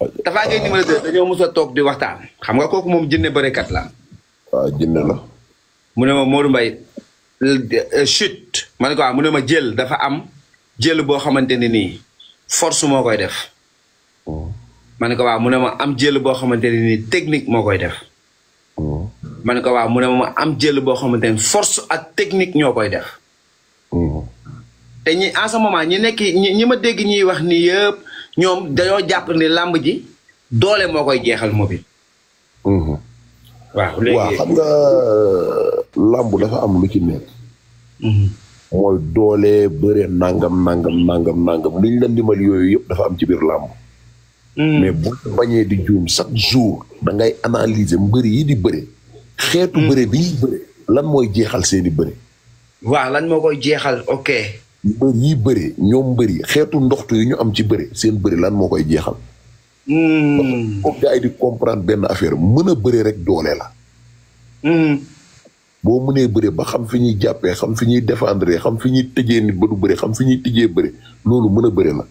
Tapha Gueye numéro 2 dañoo mos a toog di waxtaan xam nga kooku moom jinne bërekat la. waaw jinne la. mu ne ma Modou Mbaye chute ma ne ko waaw mu ne ma jël dafa am jël boo xamante ne nii force moo koy def. ma ne ko waaw mu ne ma am jël boo xamante ne nii technique moo koy def. ma ne ko waaw mu ne ma am jël boo xamante ne force ak technique ñoo koy def. te ñi en ce moment ñi nekk ñi ma dégg ñiy wax ni yëpp ñoom dañoo jàpp ni làmb ji doole moo koy jeexal mobile. waaw léegi waaw xam nga làmb dafa am lu ci nekk. mooy doole bëre nangam liñ la limal yooyu yëpp dafa am ci biir làmb. mais bu bañee di juum chaque jour da ngay analyser mbëri yi di bëre. xeetu bëre bi ñuy bëre lan mooy jeexal seeni bëre. waaw lan moo koy jeexal ok. mbër yi bëre ñoom mbëri xeetu ndoxtu yi ñu am ci bëre seen bëre lan moo koy jeexal. foog gars yi di comprendre benn affaire mën a bëre rek doole la. boo mënee bëre ba xam fi ñuy jàppee xam fi ñuy défendre xam fi ñuy tëjee nit ba du bëre xam fi ñuy tijjee bëre loolu mën a bëre la.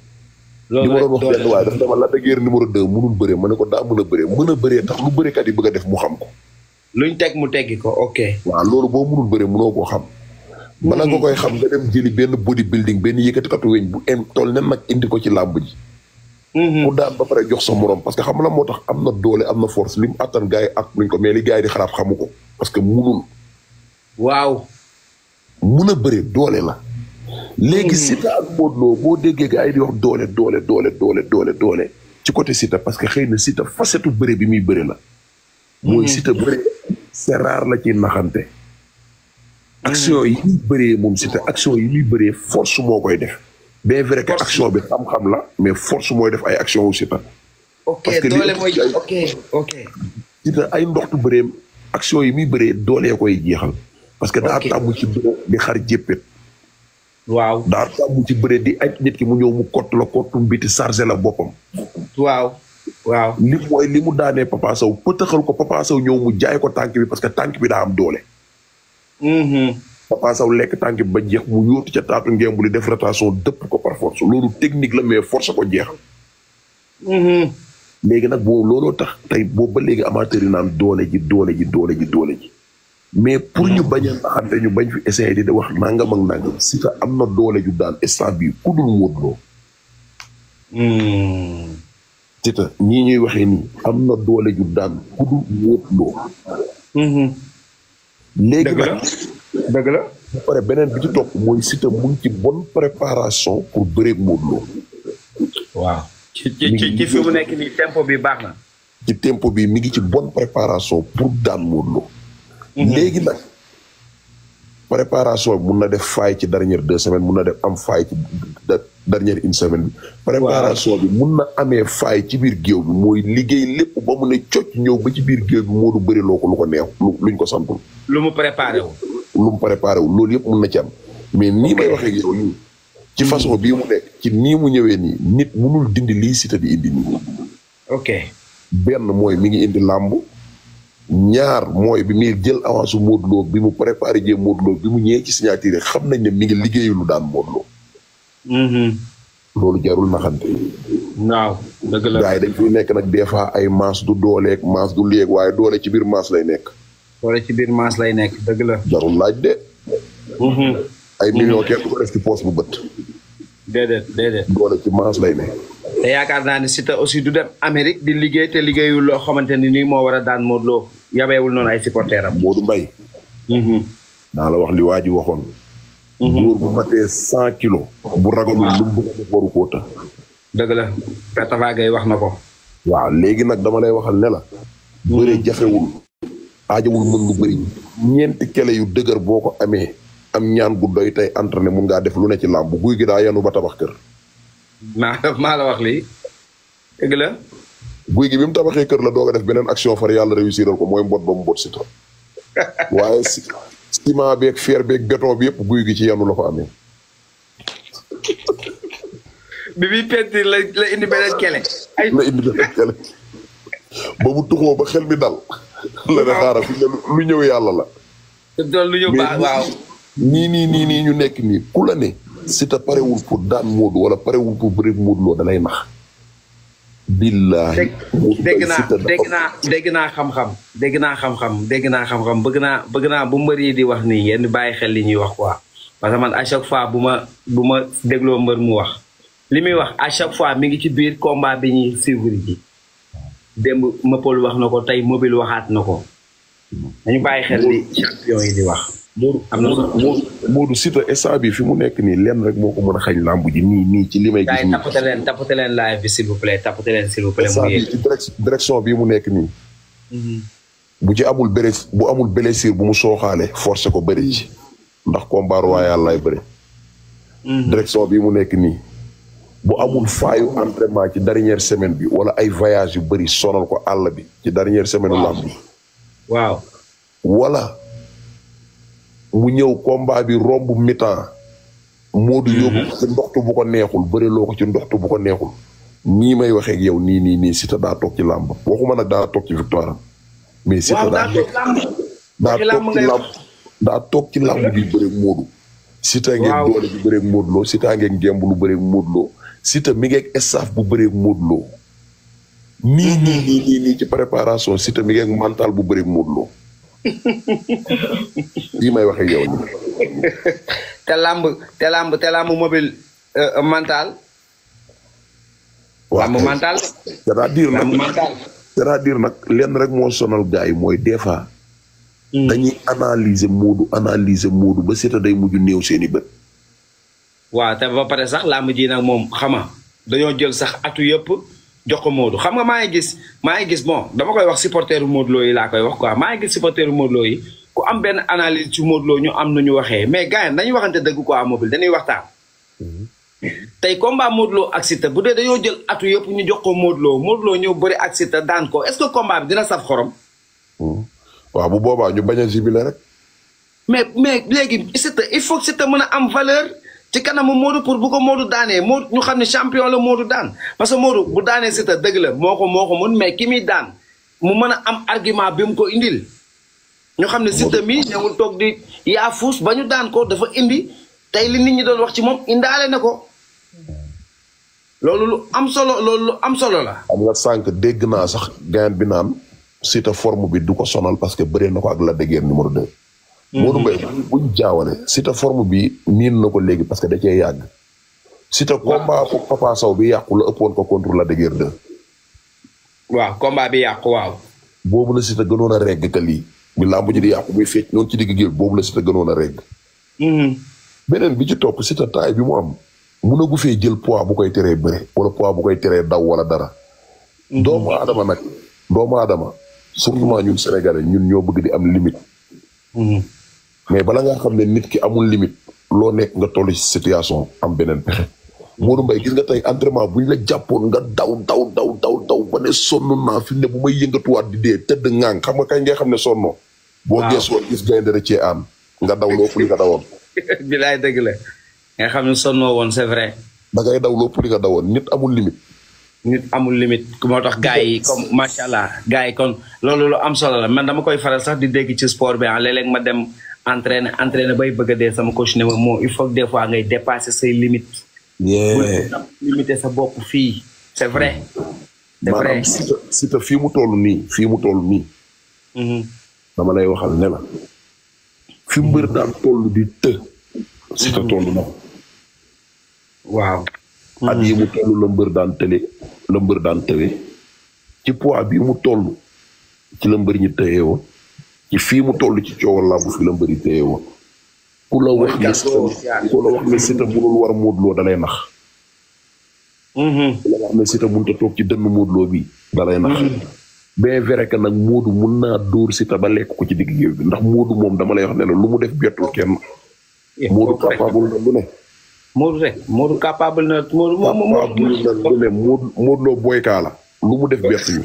li ma doon wax benn waaye dafa dama la dëggeer numéro 2 mënul bëre ma ne ko daa mën a bëree tax lu bërekat yi bëgg a def mu xam ko. luñ teg mu teggi ko ok. waaw loolu boo mënul bëre mënoo koo xam. bala nga koy xam nga dem jëli benn body building benn yëkkatikatu weñ bu toll ne nag indi ko ci làmb ji. mu daan ba pare jox sa morom parce que xam la moo tax am na doole am na force li mu attan gars yi at luñ ko mais li gars yi di xalaat xamu ko parce que munul. waaw. mun a bëre doole la. léegi Siteu ak Modou Lo boo déggee gars yi di wax doole ci côté Siteu parce que xëy na Siteu facette bëre bi muy bëre la. mooy Siteu bëre c'est rare la ci naxante. action yi muy bëree moom Siteu action yi muy bëree force moo koy def. bien vrai que action bi xam-xam la mais force mooy def ay action wu Siteu. ok doole mooy ok. Siteu ay ndoxtu bëreem action yi muy bëree doolee koy jeexal. parce que daa tàmmu ci bëre di xar jéppét. waaw daa tàmmu ci bëre di aj nit ki mu ñëw mu kott la kottu mbiti chargé la boppam. waaw. li mu daanee Papa Sow pëtëxal ko Papa Sow ñëw mu jaay ko tànk bi parce que tànk bi daa am doole. Papa Sow lekk tànk bi ba jeex mu yóotu ca taatu ngemb li def rotation dëpp ko par force loolu technique la mais force ko jeexal. léegi nag boobu looloo tax tey boobu ba léegi amateur yi naan doole ji mais pour ñu bañ a naxante ñu bañ fi essayer di wax nangam ak nangam Siteu am na doole ju daan instant bii ku dul Modou Lo. Siteu ñii ñuy waxee nii am na doole ju daan ku dul Modou Lo. léegi nag dëgg la. ba pare beneen bi ci topp mooy Siteu mu ngi ci bonne préparation pour bëreeg Modou Lo. waaw. ci fi mu nekk nii tempo bi baax na. ci tempo bi mi ngi ci bonne préparation pour daan Modou Lo. léegi nag préparation bi mun na def faay ci dernière 2 semaines mun na def am faay ci dernière 1 semaine bi. préparation bi mun na amee faay ci biir géew bi mooy liggéey lépp ba mu ne cocc ñëw ba ci biir géew bi Modou bëri loo ko lu ko neex luñ ko santul. lu mu préparé wu. loolu yëpp mun na ci am. mais nii may waxee yow nii. ci façon bii mu nekk ci nii mu ñëwee nii nit munul dindi lii Siteu di indi nii. ok. benn mooy mi ngi indi làmb. ñaar mooy bi muy jël avance Modou Lo bi mu préparé jee Modou Lo bi mu ñëwee ci signature xam nañ ne mi ngi liggéeyu lu daan Modou Lo. loolu jarul naxante. waaw dëgg la. gars yi dañ fiy nekk nag des fois ay maas du dooleeg maas du léeg waaye doole ci biir maas lay nekk. dëgg la. jarul laaj de. ay millions kenn du ko def ci poos bu bët. déedéet. doole ci maas lay nekk. te yaakaar naa ne Siteu aussi du dem Amérique di liggéey te liggéeyul loo xamante ni nii moo war a daan Modou Lo yabeewul noonu ay supporters am. Modou Mbaye. naa la wax li waa ji waxoon. góor bu matee 100 kilos. bu ragalul lu mu bëgg a def waru koo ta. dëgg la Tapha Gueye wax na ko. waaw léegi nag dama lay waxal ne la. bëre jafewul. aajawul mën nga bëri. ñeenti kele yu dëgër boo ko amee. am ñaan gu doy tey entraîné mun ngaa def lu ne ci làmb guy gi daa yenu ba tabax kër. maa la wax lii dëgg la. guy gi bi mu tabaxee kër la doog a def beneen action far yàlla réussiral ko mooy mbot ba mu mbot Siteu. waaye ciment beeg fer beeg béton bi yëpp guy gi ci yenu la ko amee. bi muy peinture la indi beneen kele. ba mu tuxoo ba xel mi dal. la ne xaaral fi lu ñëw yàlla la. lu ñëw baax waaw. nii ñu nekk nii ku la ne. Siteu parewul pour daan Modou wala parewul pour bëri Modou Lo da lay nax. billahi dégg naa xam-xam bëgg naa bu mbër yi di wax nii ngeen di bàyyi xel li ñuy wax quoi parce que man à chaque fois bu ma dégloo mbër mu wax li muy wax à chaque fois mi ngi ci biir combat bi ñuy suivre ji démb Mapol wax na ko tey mobile waxaat na ko dañu bàyyi xel li champion yi di wax. Modou Siteu instant bi fi mu nekk nii lenn rek moo ko mën a xañ làmb ji nii ci li may gis nii. tapote leen live bi s'il vous plaît tapote leen s'il vous plaît. ci direction bii mu nekk nii. bu ci amul blessure bu mu sooxaale forcé ko bëri ci ndax combat royal lay bëri. direction bii mu nekk nii bu amul faayu entraînement ci dernière semaine bi wala ay voyage yu bëri sonal ko àll bi ci dernière semaine làmb bi. waaw. wala mu ñëw combat bi romb mi-temps. Modou yóbbu ci ndoxtu bu ko neexul bëriloo ko ci ndoxtu bu ko neexul. nii may waxee ak yow nii Siteu daa toog ci làmb waxuma nag daa toog ci victoire mais Siteu daa toog ci làmb bi bëreeg Modou. Siteu ngeen doole bi bëreeg Modou Lo Siteu ngeen gemb lu bëreeg Modou Lo Siteu mi ngeeg staff bu bëreeg Modou Lo. nii ci préparation Siteu mi ngeeg mental bu bëreeg Modou Lo. lii may waxee yow nii. te làmb mobile mental. waaw làmb mental. c'est-à-dire nag lenn rek moo sonal gars yi mooy des fois. dañuy analyser Modou ba Siteu day mujj néew seeni bët. waaw te ba pare sax làmb ji nag moom xama dañoo jël sax atu yëpp jox ko Modou xam nga maa ngi gis bon dama koy wax supporteru Modou Lo yi laa koy wax quoi maa ngi gis supporteru Modou Lo yi ku am benn analyse ci Modou Lo ñu am nañu waxee mais gars yi dañuy waxante dëgg quoi mobile dañuy waxtaan. tey combat Modou Lo ak Siteu bu dee dañoo jël atu yëpp ñu jox ko Modou Lo ñëw bëri ak Siteu daan ko est-ce que combat bi dina saf xorom. waaw bu boobaa ñu bañ a jubilé rek. mais léegi Siteu il faut que Siteu mën a am valeur ci kanamu Modou pour bu ko Modou daanee Modou ñu xam ne champion la Modou daan parce que Modou bu daanee Siteu dëgg la moo ko mën mais ki muy daan mu mën a am argument bi mu ko indil. ñu xam ne Siteu mi ñëwul toog di yaafuus ba ñu daan ko dafa indi tey li nit ñi doon wax ci moom indaale na ko loolu lu am solo la. am nga sànq dégg naa sax gain bi naan Siteu forme bi du ko sonal parce que bëree na ko ak Lac de Guiers numéro 2. Modou Mbaye buñ jaawale Siteu forme bi miin na ko léegi parce que da cee yàgg. Siteu combat ko Papa Sow bi yàqu la ëppoon ko contre Lac de Guiers 2. waaw combat bi yàqu waaw. boobu la Siteu gënoon a regg ka lii. bi làmb ji di yàqu muy fecc noonu ci digg géej boobu la Siteu gënoon a regg. beneen bi ci topp Siteu taay bi mu am. mënagu fee jël poids bu koy teree bëre wala poids bu koy teree daw wala dara. doomu aadama surtout ñun Sénégalais ñun ñoo bëgg di am limite. mais bala nga xam ne nit ki amul limite loo nekk nga toll ci situation am beneen pexe. Modou Mbaye gis nga tey entraînement buñ la jàppoon nga daw ba ne sonn naa fi ne bu may yëngatuwaat di dee tëdd ŋaang xam nga kañ ngay xam ne sonnoo. boo geesoo gis gaynde rek cee aan nga daw loo li nga dawoon. bilaay dëgg la nga xam ne sonnoo woon c'est vrai. da ngay daw loo li nga dawoon nit amul limite. nit amul limite moo tax gars yi comme macha allah gars yi kon loolu lu am solo la man dama koy faral sax di dégg ci sport bi léeg-léeg ma dem entraîner bay bëgg a dee sama coach ne ma moo il faut que des fois ngay dépasser say limites. limiter sa bopp fii c'est vrai. c'est vrai maanaam Siteu fii mu toll nii. dama lay waxal ne la. fi mbër daan toll di të. Siteu toll na. waaw. at yi mu toll la mbër daan tëwe ci poids bii mu toll ci la mbër ñi tëye woon ci fii mu toll ci coowal làmb fi la mbër yi tëye woon ku la wax ne Siteu mënul war Modou Lo dalay nax ku la wax ne Siteu mënut a toog ci dënn Modou Lo bi dalay nax bien vrai que nag Modou mun naa dóor Siteu ba lekk ko ci digg géew bi ndax Modou moom dama lay wax ne la lu mu def bettul kenn Modou capable na lu ne Modou capable na Modou Lo boykaa la lu mu def bett ñu